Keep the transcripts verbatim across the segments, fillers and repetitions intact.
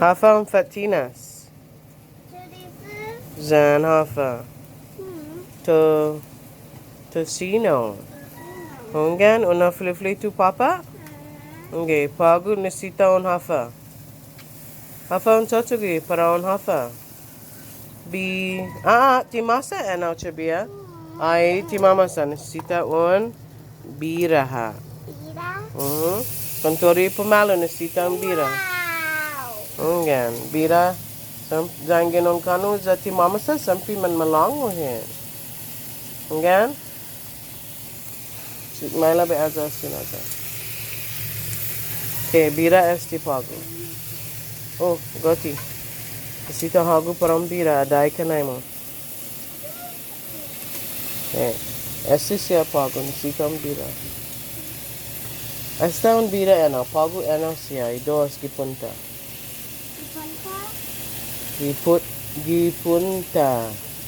Håfa un fa'tinas? Chorizo. Yan håfa? Hmm. To-, tocino. Tocino. Hunggan, un na'fliflitu påpa'? Hmm. Okay, på'go nisisita un håfa? Håfa un chocho'gue para un håfa? Bi-, ah, ah, ti masa enao trabiha? Ai, ti mamasa, nisisita un bira ha'. Bira? Mhm. Kontodu i pumalu nisisita un bira. Wow. Hunggan, bira, sam-, yanggen un kånno' ya ti mamasa siempre manmalångu hit. Hunggan? Si-, maila' bai ayu este na ya. Okay, bira este på'go. Oh, goti. Nisisita hågu para un bira, adai kanai-mu. Eh, este siha på'go, nisisita un bira. Esta un bira enao, på'go enao siha, i dos gi punta. Gi punta? Gi put-, gi punta.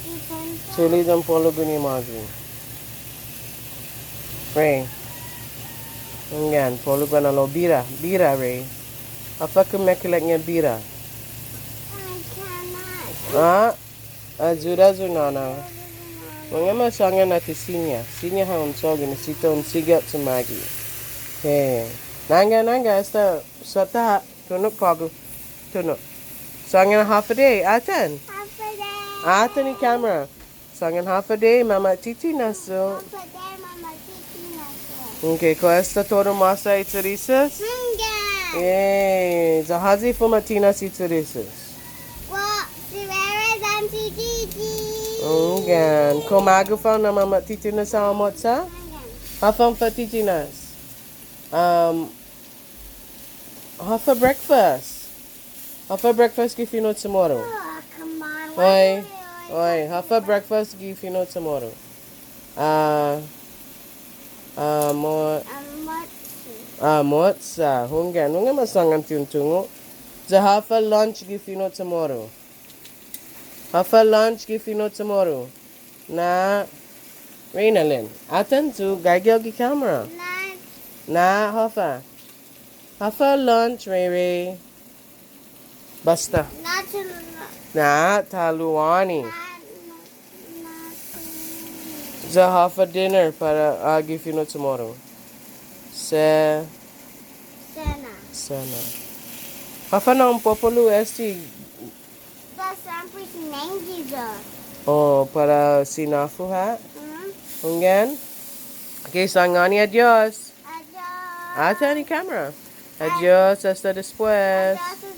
Gi punta? Chule' yan polu guini mågi. Rey. Hunggan, polu guenao lao bira, bira, Rey. Håfa kumekeilek-ña bira? I cannot. Ah? Ayuda yu' nåna. Mungnga ma sångan na ti siña. Siña ha' un cho'gue, nisisita un sigi åcho' mågi. He. Nangga, nangga, esta, sa' ta, tunok på'go. Tunok. Sångan håfa adai, atan. Håfa adai. Atan i camera. Sångan håfa adai, mama'tinas yu'. Håfa adai, mama'tinas yu'. Okay, kao esta todu masa i chorizos? Hunggan. Yay. Ya håyi fuma'tinas i chorizos? Well, Ferreras and Chiquichi. Hunggan. Kao magof hao na mama'titinas hao hamot sa'? Hunggan. Håfa un fa'titinas? Um, håfa breakfast? Håfa breakfast gi fino' Chamoru? Oh, come on. Oi, oi, oi, håfa breakfast gi fino' Chamoru? Ah, ah, mo-, ah, hamot sa'. Hunggan, hunggan, ma sångan ti un tungo'. Ya håfa lunch gi fino' Chamoru? Håfa lunch gi fino' Chamoru? Na, Reynalyn. Atan yu', gaige hao gi camera. Na. Na, håfa? Håfa lunch, Rey Rey? Båsta. Na, ta luani. Na, na, na, na. Ya håfa dinner para, ah, gi fino' Chamoru? Se- Sena. Sena. Håfa na un popolu este? Para siempre sinangge yu'. Oh, para sinafo ha'? Mm. Hunggan? Okay, sangåni adios. Adios. Atan i camera. Adios, asta despues. Adios.